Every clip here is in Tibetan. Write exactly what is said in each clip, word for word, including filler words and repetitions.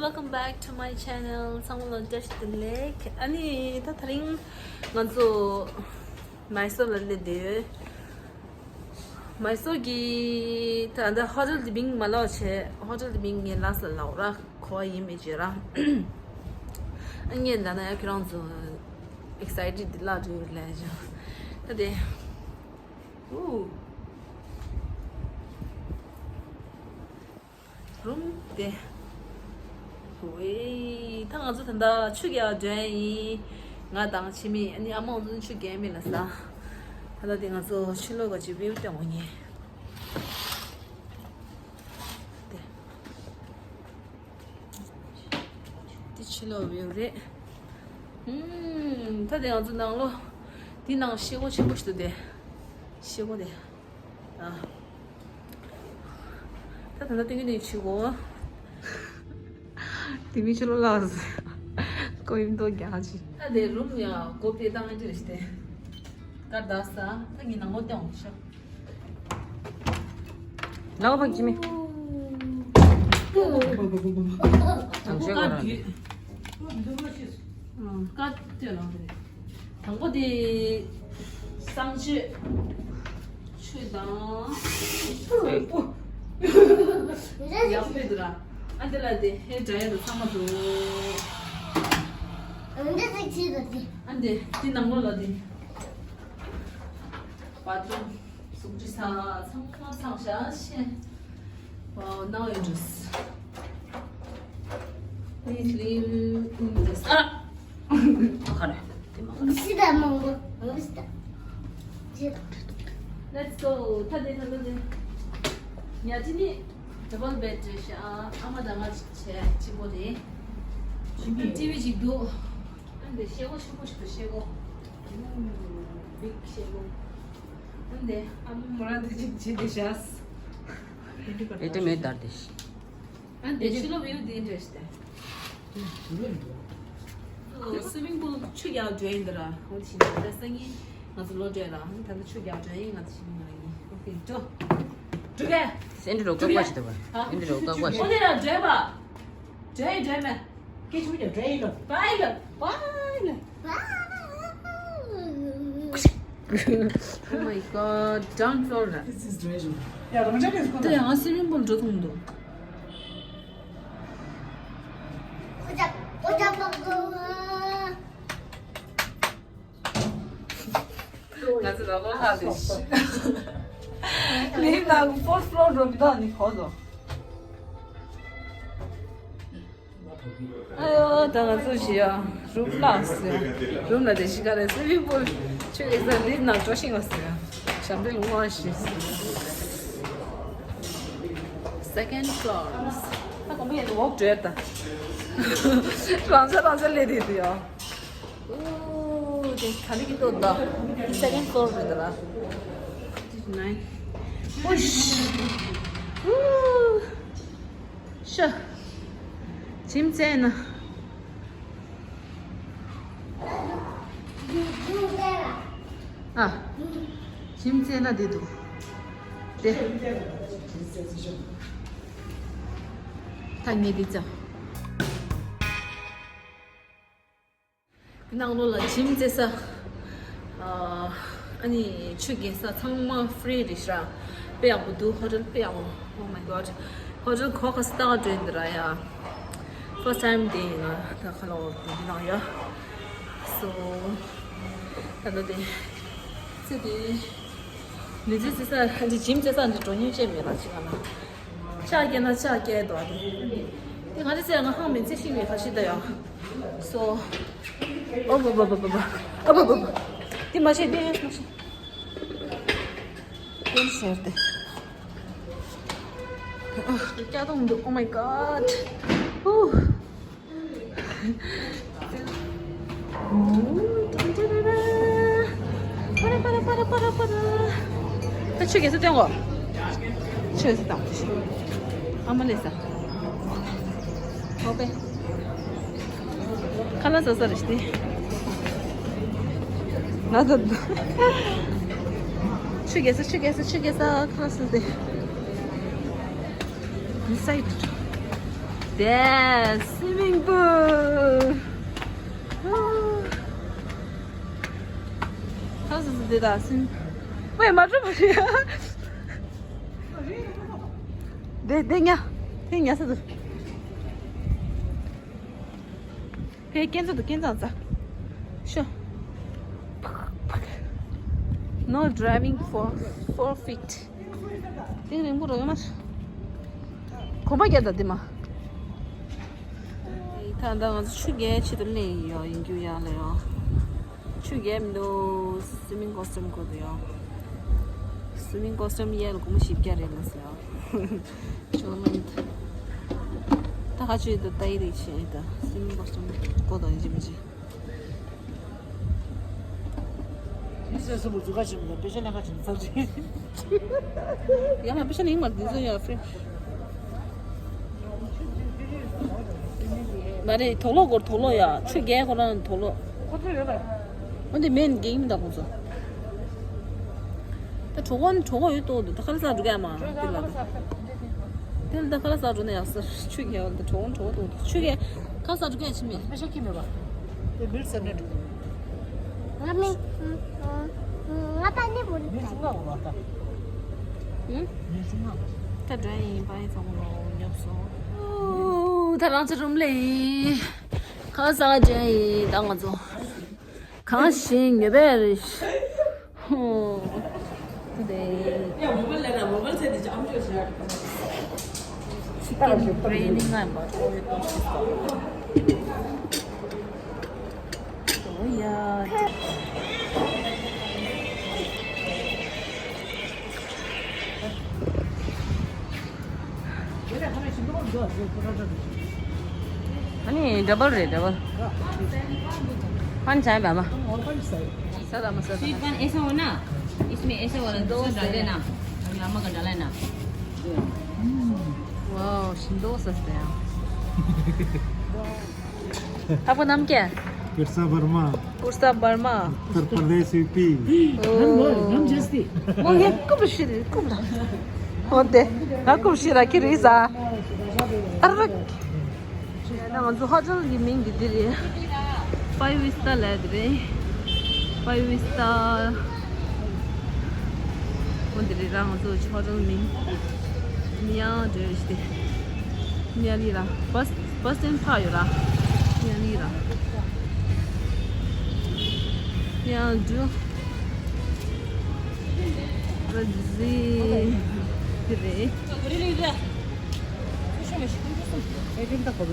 Welcome back to my channel. ཚང་མ་ལ་བཀྲ་ཤིས་བདེ་ལེགས། ཨ་ནི་ད་དེ་རིང་ང་ཚོ་མའི་སོར་ལ་སླེབས་བསྡད་ཡོད། མའི་སོར་གྱི་ད་ལྟ་ཧོ་ཊེལ་དེ་མིང་མ་ལབ་བྱས། ཧོ་ཊེལ་དེ་མིང་ངས་ལབ་ས་ལབ་ར་གོ་བ་ཡིན་མི་བྱེད་ར། ཨ་ངས་ལབ་ན་ཡང་ཁྱེད་རང་ཚོ་ཨེག་སའི་ཊེཌ་དེ་ལབ་འགྲོ་ཡོད་ལབ་བྱས། ད་དེ། ཨུ། རུམ་དེ། ཝེ། ད་ང་ཚོ་ད་ལྟ་ཆུ་རྐྱལ་འགྲོ་ཡ་ཡིན། ང་དང་འཆི་མེད། ཨ་ནི་ཨ་མ་ང་ཚོ་ཆུ་རྐྱལ་མེད་ལ་ཟ། ད་ལྟ་དེ་ང་ཚོ་ཕྱི་ལོགས་ཀྱི་བིའུ་སྟོན་དགོས་ངེས། དེ། དེ་ཕྱི་ལོགས་བིའུ་རེད། ཧུམ། ད་དེ་ང་ཚོ་ནང་ལོགས། དེ་ནང་ཤེལ་སྒོ་ཆེན་པོ་ཞིག་འདུག་དེ། ཤེལ་སྒོ་དེ། ཨ། ད་ད་ལྟ་སྟོན་གྱི་འདུག་ཆུ་སྒོ། དེ་མི་ཕྱི་ལོགས་ལ་ཟེར། ཀོ་ཡིན་མདོག་རྒྱག་ཅིག་ད་དེ་རུམ་ཡ་སྒོ་ཕྱེ་སྟངས་འདི་རེད་དེ། ཀར་དག་ས། ད་ངས་ནང་ལོགས་སྟོན་འོང་ཤག་ལའོ་ཕག་ཅི་མི། དང་ཤོས་ག་རང་། ཀར་བརྒྱུད། ཀར་སྟོན་ལ་རེད། དང་པོ་དེ་གསང་སྤྱོད་ཆོས་དང་། ཡག་པོ་འདུག་ར། ཨ་འདི་ལ་དེ་ཧེར་ཌ་ཡར་དང་ཚང་མ་འདུག་ཨ་འདི་དེ་ནང་ལོགས་ལ་དེ་བཱ་ཐི་རུམ། གཟུགས་འདྲི་ས་ཚང་མ་ཚང་ཤག་ཤེས། Wow, now you just need leave in this. ཨ། ཁ་རེ། དེ་མ་ཁ་རེ། ཤི་ད་མང་པོ། ཨོ་ཤི་ད། ཤི་ད། Let's go. ད་དེ་ད་ད་དེ། ཉ་ཅི་ནི་ཌབ་བལ་བེཌ་རེད་ཤག་ཨ་མ་དང་ང་བྱས་གཅིག་པོ་རེད། ཊི་ཝི་གཅིག་འདུག་ཨ་འདི་ཤེལ་སྒོ་ཆེན་པོ་ཞིག་འདུག་ཤེལ་སྒོ། Big ཤེལ་སྒོ། འདི་ཨ་མ་མོ་རང་འདི་ཅིག་བྱེད་དེ་བཞག་ཨེ་ཏི་མེད་དར་དེ། ཨ་འདི་ཕྱི་ལོགས་བིའུ་འདི་འདྲ་ཞིག་སྟེ། སུ་མིང་པུལ་ཆུ་རྐྱལ་འགྲོ་ཡིན་འདི་ར། འོ་དེ་བཞིན་ད་སང་ཉིན་ང་ཚོ་ལོག་འགྲོ་ཡ་ར། ད་ལྟ་ཆུ་རྐྱལ་འགྲོ་ཡིན། ང་ཚོ་ཞིག་མིན་ང་ཡིན། ཨོ་ཁེ་འགྲོ། འགྲོ་གས། སེན་ཌི་རོ་བཀག་པ་ཞིག་འདུག་པ། སེན་ཌི་རོ་བཀག་པ་ཞིག་འོ་དེ་ར་འགྲོ་ཡ་པ། འགྲོ་ཡིན་འགྲོ་ཡིན་མེད། སྐད་ཆུང་ཀྱང་འགྲོ་ཡིན་ལོ། Bye ལོ། Bye ལོ། Oh my god, down floor ར། This is dressing. ཡ་རང་ཅག་གིས་ཁོ་དེ་ཡང་སི་ཝིམ་པུལ་འགྲོ་ཐུབ་འདུག་ང་ཚོ་ལ་ལོ་ལྷག་ལས། ལིབ་ནང་ཕོར་ཕློར་འགྲོ་མི་འདུག་ནི་གོ་སོང་། ཨ་ཡོ། ད་ང་ཚོ་ཞི་ཡ་རུམ་ལ་སི་ཡ། རུམ་ལ་དེ་ཞི་ག་རེ་སི་ཝིམ་པུལ་ཆུ་ཨེ་ས་ལིབ་ནང་འགྲོ་ཤིང་བ་སི་ཡ། ཞབས་འདྲེན་ལུང་བ་ཞི། Second floor. ད་གོང་པོ་ཡན་དུ་འོག་བྲོས་ད། རང་ཚ་རང་ཚ་ལས་དེ་དུ་ཡ། ཨོ། དེ་ད་ལི་གི་ཏོ་ད། Second floor རེད་ད་ལ། Nice. ཨུ་ཤ། ཨུ་ཤ། ཇིམ་རྩེ་ན། ཨ། ཇིམ་རྩེ་ན་དེ་འདུག་དེ། ད་ངས་འདི་བཙལ། ནང་ལོགས་ལ་ཇིམ་རྩེ་ས། ཨ་ནི་ཆུ་རྐྱལ་ས་ཚང་མ་ཧྥི་རི་རེད་ཤག་དཔེ་ཡག་པོ་འདུག་ཧོ་ཊེལ་དཔེ་ཡག་པོ། Oh my god. ཧོ་ཊེལ་གོ་ཁ་སི་ཏག་འདྲ་འདི་ར་ཡ། First time དེ་ཡིན་ན་ད་ཁ་ལོ་དེ་འདི་ནང་ཡ། So ད་ལྟ་དེ་ཚེ་དེ་ནི་རྩེ་རྩེ་ས་འདི་ཇིམ་རྩེ་ས་འདི་འགྲོ་མྱོང་བྱས་མེད་ལ་ཅི་ག་ལ། ལྕགས་རྐྱལ་ན་ལྕགས་རྐྱལ་དོ་དེ། དེ་ང་རེ་ཚེ་ང་ཧང་མེད་ཚེ་ཤིང་མེད་ཁ་ཤི་ད་ཡ། སོ། ཨོ་བ་བ་བ་བ་བ། ཨ་བ་བ་བ། དེ་མ་བྱེད་དེ་མ་བྱེད། དེ་ཤེར་དེ། ཨ་སྐྱ་གདོང་འདུག Oh my god. ཧུ། ད་ཆུ་རྐྱལ་ས་སྟོན་གོ། ཆུ་རྐྱལ་ས་སྟོན། ཨ་མ་ལེ་ས། ཧོ་པེ། ཁ་ལག་ཟ་ས་རེད་ཤི་དེ། ང་ཚོ་ཆུ་རྐྱལ་ས་ཆུ་རྐྱལ་ས་ཆུ་རྐྱལ་ས་ཁ་ལག་ཟ་ས་དེ། Inside. Yes, swimming pool. ཁ་སང་འདི་དང་སིན། ཝེ་མ་གྲུབ་པ་རེད། དེ་དེ་ཉ། དེ་ཉ་ས་དུ། ཕའི་ཀན་ཚ་དུ་ཀན་ཚང་ཚ། ཤོ། No driving for four feet. དེ་རིང་པོ་རོ་ཡོད་མ། གོམ་པ་རྒྱག་ད་དེ་མ། ད་ལྟ་ང་ཚོ་ཆུ་རྐྱལ་ཆེད་དུ་སླེབས་ཡོད་ཡིན་རྒྱུ་ཡག་ལ་ཡོད། ཆུ་རྐྱལ་མི་འདུག་སུའི་མིང་ཀོ་སི་ཊིམ་གོ་དུ་ཡོད། སུའི་མིང་ཀོ་སི་ཊིམ་གཡས་ལ་སྒོར་མོ་བཞི་བརྒྱ་རེད་ལ་ཟེར་ཡོད། ཅོ་ལོན། ད་ཁ་ཆུ་ཡི་དུ་ཏའི་རིག་ཆེ་ཡི་ད་སུའི་མིང་ཀོ་སི་ཊིམ་གོ་དང་ཡིན་གཅིག་མིན་གཅིག་མི་སེར་སུ་མོ་ཛུ་ཁ་ཆེན་མོ་དང་པེ་ཤ་ལེན་ཁ་ཆེན་མོ་ཚར་རེད། ཡང་ན་པེ་ཤ་ལེན་མར་འདི་ཚོ་ཡང་ཧྥི་རི། མ་རེད་དོག་ལོག་སྐོར་དོག་ལོག་ཡ་ཆུ་རྐྱལ་ཁོ་རང་དོག་ལོག་འོ་འདི་མེད་ནི་རྒྱག་མི་འདུག་ཁོ་ཚོ། ད་གྲོགས་པོ་ནི་གྲོགས་པོ་ཡོད་དོ་འདུག་ད་ཁ་ལ་ས་འགྲོ་ག་མ་འདི་ལ། དེ་ལ་ད་ཁ་ལ་ས་འགྲོ་ན་ཡག་ས་ཆུ་རྐྱལ་བ་ད་གྲོགས་པོ་གྲོགས་པོ་འདུག་ཆུ་རྐྱལ་ཁ་ལ་ས་འགྲོ་ག་ཡ་ཆི་མེད། ཕ་ཤ་ཁྱི་མེད་པ། དེ་མིར་ཟེར་ནས་འགྲོ། ང་མི། ང་པ་ནི་བུ། མིར་ཤུང་ང་བ་ད། ཧུམ། མིར་ཤུང་ང་བ། ད་འགྲོ་ཡིན་པ་ཡིན་ཚང་མ་ལོ་ཉོབ་སོང་། ཨོ། ད་རང་ཚོ་རུམ་ལ་ཡིན། ཁ་ལ་ས་འགྲོ་ཡིན་ད་ང་ཚོ། གང་ཞིག་ཉོས་པས་རེད། ཧོ། དེ། Chicken training ང་མ་ཐོག་ཡོད་དོ། ཨོ་ཡ། ཨ་ནི་ཌ་བལ་རེད་ཌ་བལ། ཧན་ཆ་བ་མ། ས་ད་མ་ས་ད། Sweet one ऐसा हो ना, इसमें ऐसा वाला दूसरा डाल देना। अभी अम्मा का डाला है ना। Wow, ཤིང་ཏོག་ས་ས་ཡ། आपका नाम क्या है? कुर्सा वर्मा। कुर्सा वर्मा। उत्तर प्रदेश, यूपी। ཨོ། ང་ཡང་རྐུབ་ཤི་རེད་རྐུབ་ལ། འོ་དེ། ང་རྐུབ་ཤི་ར་ཁྱི་རེད་ཟ། ཨ་ར། ང་ཚོ་ཧོ་ཊེལ་གྱི་མིང་འདི་འདི་རེད། Five Vista ལབ་འདི་རེད། Five Vista། འོ་འདི་རེད་ར་ང་ཚོ་ཧོ་ཊེལ་མིང་། མི་ཡང་འདྲ་ཞིག་སྟེ། མི་ཡང་ལི་ར། བས་བས་སྟེན་ཕ་ཡོད་ར། མི་ཡང་ལི་ར། མི་ཡང་འདྲ། བ་ཟི། དེ་རེད། ཨེ་ཏྲེན་ད་གོ་བོ།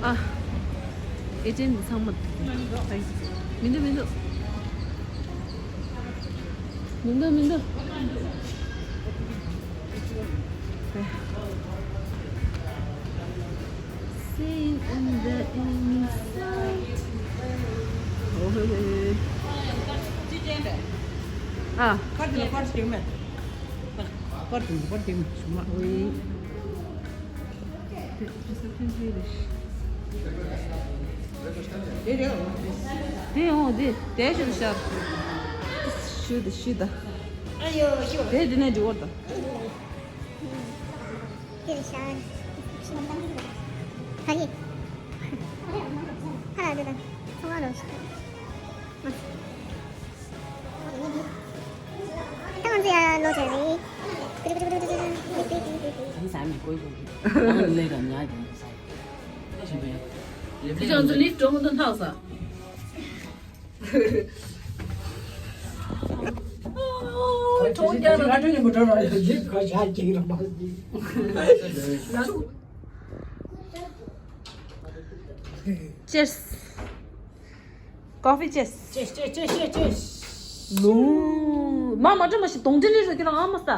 ཨ། ཨེ་ཏྲེན་འདི་ཚང་མ། མི་འདུག་མི་འདུག་མི་འདུག་མི་འདུག Seen in the inside. ཨ། ཁར་དེ་ལ་པར་ཞིག་མེད། པར་དེ་ལ་པར་ཞིག་མེད་ཞུ་མ། ཝེ། དེ་རེད། དེ་ཡོང་དེ་དེ་ཞུ་ཤར། ཞུ་དེ་ཞུ་ད། དེ་དེ་ནས་འགྲོ་བར་ད། དེ་རེད་ཤར། ཧ་ཡེ། ཧ་ལ་དེ་ད། ཚོང་བ་རོ་ཤར། ད་ང་ཚོ་ཡར་ལོག་བྱས་རེད། ཨ་ནི་ཟ་མི་དགོས་ཀྱི་འདུག་ཨ་ནི་ལས་ཀ་ཉག་ཀྱང་ཟ། ཆེན་པོ་ཡ། དེ་ཚོ་ང་ཚོ་ལིཕ་འགྲོ་མི་འདུག་ཐག་ཟ། གྲོང་ཁྱེར་ང་གྲོང་ཉིན་མོ་འགྲོ་ར་ལིཕ་ག་ཞག་ཅིག་ར་མ། Cheers. Coffee cheers. Cheers, cheers, cheers, cheers, cheers. ལུང་། མ་མ་འདྲ་མ་ཞིག་གདོང་འདྲེ་ལས་ར་ཁྱེད་རང་ཨ་མ་ས།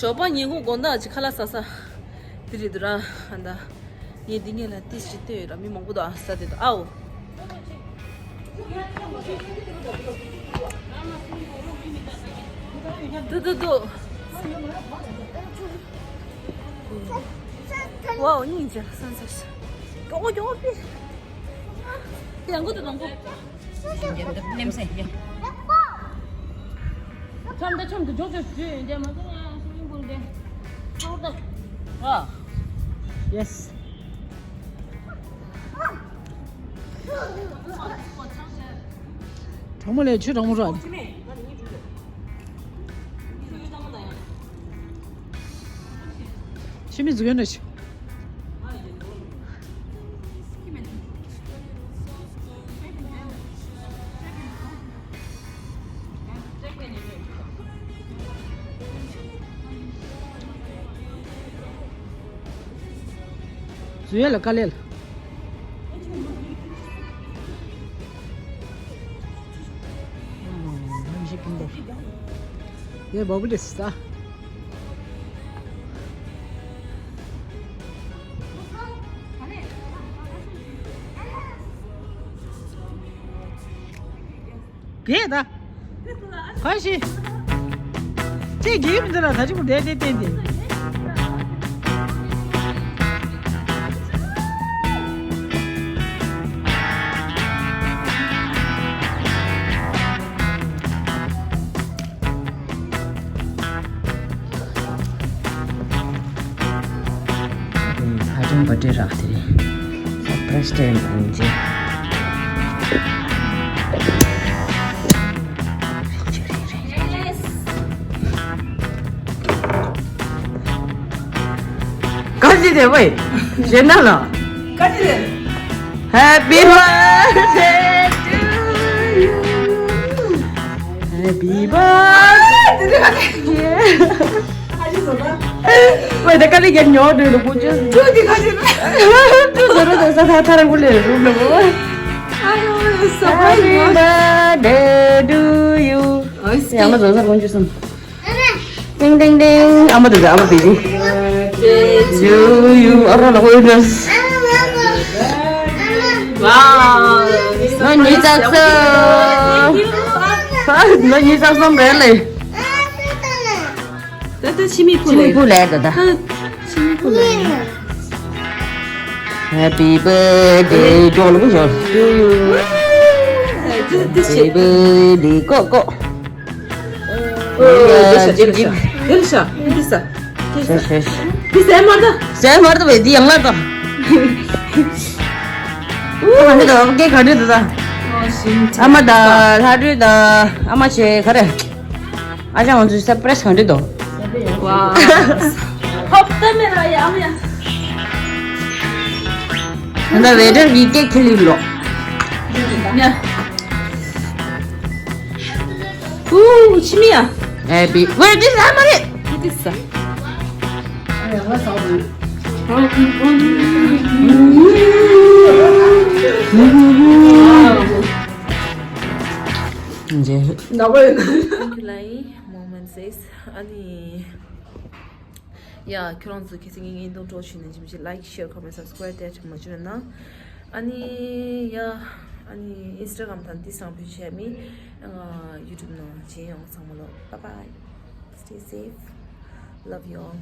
ཞོགས་པ་ཉིན་གུང་དགོང་དག་ཅིག་ཁ་ལག་ཟ་ས་དེ་རེད་འདུག་ར། ཨ་ད་ངས་འདི་ངས་ལ་ཏིས་ཅིག་བལྟས་ཡོད་ར། མི་མང་པོ་འདུག་ཨ་ཟ་དེ་འདུག་ཨའོ། དུ་དུ་དུ། ཝའོ་སྙིང་རྗེ་སང་སང་སང་། མགྱོགས་པོ་མགྱོགས་པོ་པི། ཡང་སྒོ་དུ་ནང་སྒོ། ཁྱམས་ད་ཁྱམས་དུ་འཇོག་འཇོག་བྱོས་ཡོད་འདྲ་མ་སོང་ཡང་སོང་ཡིན་པོ་འདྲ། ཨ། Yes། གྲང་མོ་ལས་ཆུ་གྲང་མོ་རོ། ཕྱི་མི་འཛུགས་ཡོད་འདྲ་ཞིག་བཟོས་ལ་དཀའ་ལས་ལ། ཡེ་བ་བུ་ལེ་ས། གས་ད། ག་ཤི། ཅེས་གས་མི་འདུག་ལ་ད་ཅི་མོ་བསྡད་བསྡད་བསྟན་ཏེ། ཧ་ཅང་བ་ཏྲེ་རག་དེ་རེད། སར་པ་རའི་སི་སྤྲད་ཡིན་པ་ཡིན་ཅི། ག་ཅི་དེ་ཝེ། གཞན་དག་ལ། ག་ཅི་དེ། Happy birthday to you. Happy birthday. ཝེ་ད་ག་ལེ་རྒྱབ་ཉོ་འདོད་ལ་ཀུ་ཅི། ཅུ་དེ་ག་ཅི། ཅུ་ཟེར་རོ་ད་ས་ཐ་ཐ་ར་ཀུ་ལེ་རུ་ལ་ཝེ། ཨ་ཡོ་ས་ཕ་ཡོ། Happy birthday to you. ཨོ་ཡང་མ་ཟོ་ས་ཀུ་ཅི་སམ། ཏིང་ཏིང་ཏིང་། ཨ་མ་དེ་ཨ་མ་དེ་དེ། ཡུ་ཡུ་ཨ་རོ་ལ་ཧོ་ཡུ་ནས། ཝའོ། ནོ་ཉི་ཙག་སོ། ནོ་ཉི་ཙག་སོ་རེད་ལེ། ད་ད་ཕྱི་མིག་ཕུ་ལེ། ཕྱི་མིག་ཕུ་ལེ་ད་ད། ཕྱི་མིག་ཕུ་ལེ། Happy birthday to you. Happy birthday ཀོ་ཀོ། ཨོ་ཡ་ཅིག་ཅིག། ཡོད་ཤ། འདི་ས། ཤ་ཤ་ཤ། འདི་ཟས་མར་ད། ཟས་མར་ད་བས་འདི་ཡང་ལ་ད། ཨུ་ག་འདྲ་ད་སྐད་ག་འདྲ་ད་ད། ཨ་མ་ད་ལྷ་སྒྲོལ་ད་ཨ་མ་ཆེ་ག་རེ། ཨ་ཅག་ང་ཚོའི་སར་པ་རེ་སི་ག་འདྲ་ད། ཝ། ཧོབ་ཏེ་མེ་ར་ཡ་ཨ་མ་ཡ། ད་ད་ཝེ་ཊར་གི་སྐད་ཁྱེར་ལི་ལོ། ཡ། ཨུ་ཆི་མི་ཡ། ཧེ་པི་ཝེ་ཊར་ཨ་མ་རེད། འདི་ས། Thank you, like, moment says. ཨ་ནི། ཡ། ཁྱོད་རང་ཚོ་གལ་སྲིད་ངའི་བརྙན་ཐུང་སྤྲོ་བྱུང་ན་ཇི་མ་ཇི་like, share, comment, subscribe དེ་མ་བརྗེད་གནང་། ཨ་ནི། ཡ། ཨ་ནི་Instagram དང་འདི་སང་ཕུལ་བྱས་མི། ཨ། YouTube ནང་མཇལ་ཡོང་ཚང་མ་ལོ། Bye bye. Stay safe. Love you all.